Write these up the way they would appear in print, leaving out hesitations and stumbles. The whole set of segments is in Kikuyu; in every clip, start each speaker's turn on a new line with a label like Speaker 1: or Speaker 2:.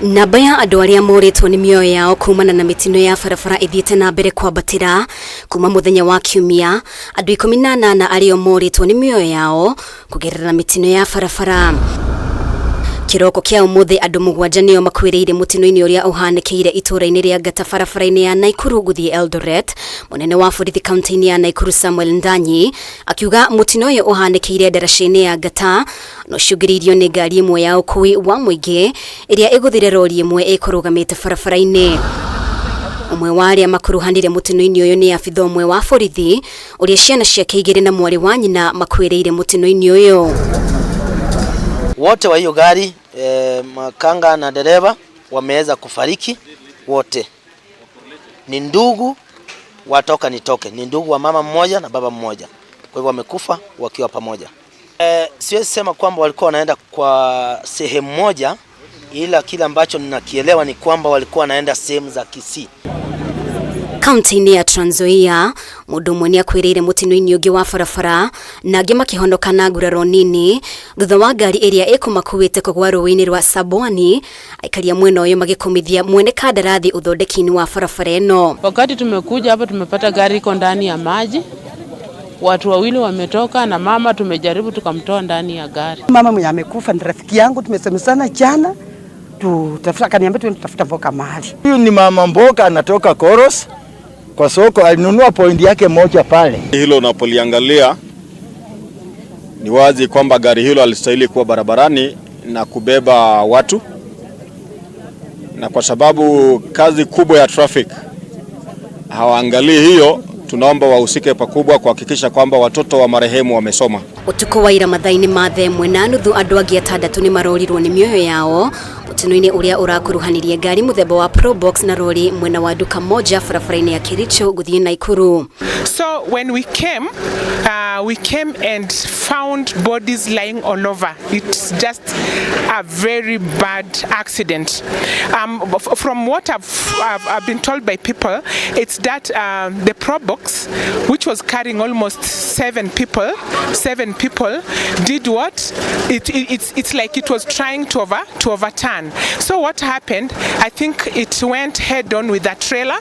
Speaker 1: Namba ya andũ arĩa morĩtwo nĩ mĩoyo yao kumana na mĩtino ya barabara ĩthiĩte na mbere kwambatĩra kuma mũthenya wa kiumia, andũ 18 arĩo morĩtwo nĩ mĩoyo yao kũgerera mĩtino ya barabara. Kĩroko kĩa ũmũthĩ andũ 7 nĩo makuĩrĩire mũtino-inĩ ũrĩa ũhanĩkĩire itũũra-inĩ rĩa Ngata barabara-inĩ ya Naikuru gũthiĩ Eldoret. Mũnene wa borithi kaunti-inĩ ya Naikuru Samuel Ndanyi akiuga mũtino ũyũ ũhanĩkĩire ndaraca-inĩ ya Ngata na ũcũngĩrĩirio nĩ ngari ĩmwe ya ũkui wa mũingĩ ĩrĩa ĩgũthire rori ĩmwe ĩkũrũgamĩte barabara-inĩ. Ũmwe wa arĩa makuruhanire mũtino-inĩ ũyũ nĩ abitha ũmwe wa borithi ũrĩa ciana ciake 2 na mwarĩ wa nyina makuĩrĩire mũtino-inĩ ũyũ.
Speaker 2: Wote wa hiyo gari makanga na dereva wameweza kufariki wote. Ni ndugu watoka nitoke, ni ndugu wa mama mmoja na baba mmoja. Kwa hivyo wamekufa wakiwa pamoja. Siwezi sema kwamba walikuwa wanaenda kwa sehemu moja, ila kile ambacho ninakielewa ni kwamba walikuwa wanaenda sehemu za Kisii.
Speaker 1: Kaunti-inĩ ya Trans Nzoia mũndũ ũmwe nĩakuĩrĩire mũtino-inĩ ũngĩ wa barabara na angĩ makĩhonoka na nguraro nini thutha wa ngari ĩrĩa ĩkũmakuĩte kũgwa rũĩ-inĩ rwa Sabwani, aikari a mwena ũyũ magĩkũmithia mwene kandarathi ũthondeki-inĩ wa barabara ĩno.
Speaker 3: Wakati tumekuja hapa tumepata gari iko ndani ya maji, watu wawili wametoka na mama tumejaribu tukamtoa ndani ya gari.
Speaker 4: Mama mwenye amekufa ni rafiki yangu, tumesemezana jana, tutafuta, akaniambia tuende tutafuta mboga mahali.
Speaker 5: Huyu ni mama mboga anatoka Koros kwa soko, alinunua point yake moja pale.
Speaker 6: Hilo unapoliangalia ni wazi kwamba gari hilo alistahili kuwa barabarani na kubeba watu, na kwa sababu kazi kubwa ya traffic hawaangalii hiyo, tunaomba wahusike pakubwa kuhakikisha kwamba watoto wa marehemu wamesoma.
Speaker 1: Utuku wa ira mathaa-inĩ ma thaa ĩmwe na nuthu andũ angĩ 6 nĩ marorirwo nĩ mĩoyo yao mũtino-inĩ ũrĩa ũrakuruhanirie ngari mũthemba wa Probox na rori mwena wa duka moja barabara-inĩ ya Kericho gũthiĩ Naikuru.
Speaker 7: So when we came and found bodies lying all over. It's just a very bad accident. From what I've been told by people, it's that the Probox, which was carrying almost 7 people, did what? It's like it was trying to overturn. So what happened? I think it went head on with a trailer,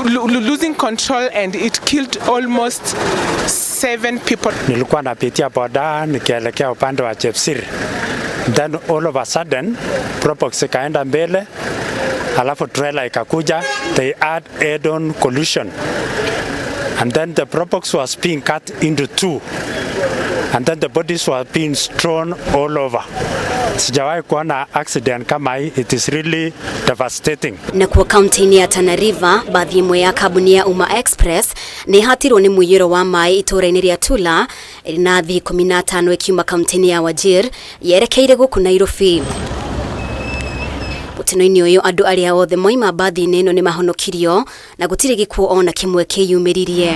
Speaker 7: losing control, and it killed almost 7 people.
Speaker 8: Nilikuwa napitia boda nikielekea upande wa Chepsir. Then all of a sudden Probox ikaenda mbele, alafu trailer ikakuja, they had head-on collision. And then the Probox was being cut into two. And then the bodies were being strewn all over. Sijawahi kuona accident kama hii, it is really devastating.
Speaker 1: Na kuo kaunti-inĩ ya Tana River, bathi ĩmwe ya kambuni ya Uma Express nĩ ĩhatirwo nĩ mũiyũro wa maĩ itũũra-inĩ rĩa Tula ĩrĩ na athii 15 ĩkiuma kaunti-inĩ ya Wajir yerekeire gũkũ Nairobi. Mũtino-inĩ ũyũ andũ arĩa othe moima bathi-inĩ ĩno nĩ mahonokirio na gũtirĩ gĩkuũ ona kĩmwe kĩyumĩririe.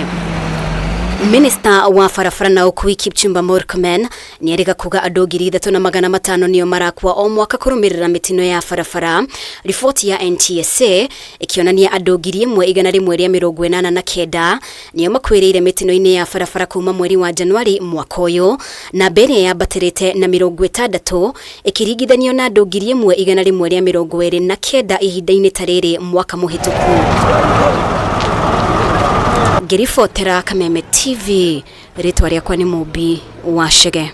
Speaker 1: Minista wa barabara na ũkui Kipchumba Murkomen nĩerĩga kuga andũ 3,500 nĩo marakua o mwaka kũrũmĩrĩra mĩtino ya barabara. Riboti ya NTSA ĩkĩonania andũ 1,189 nĩo makuĩrĩire mĩtino-inĩ ya barabara kuma mweri wa Januari mwaka ũyũ, namba ĩrĩa yambatĩrĩte na 60 ĩkĩringithanio na andũ 1,129 ihinda-inĩ ta rĩrĩ mwaka mũhĩtũku. Ngĩribotera Kameme TV, rĩtwa rĩakwa nĩ Mũmbi wa Chege.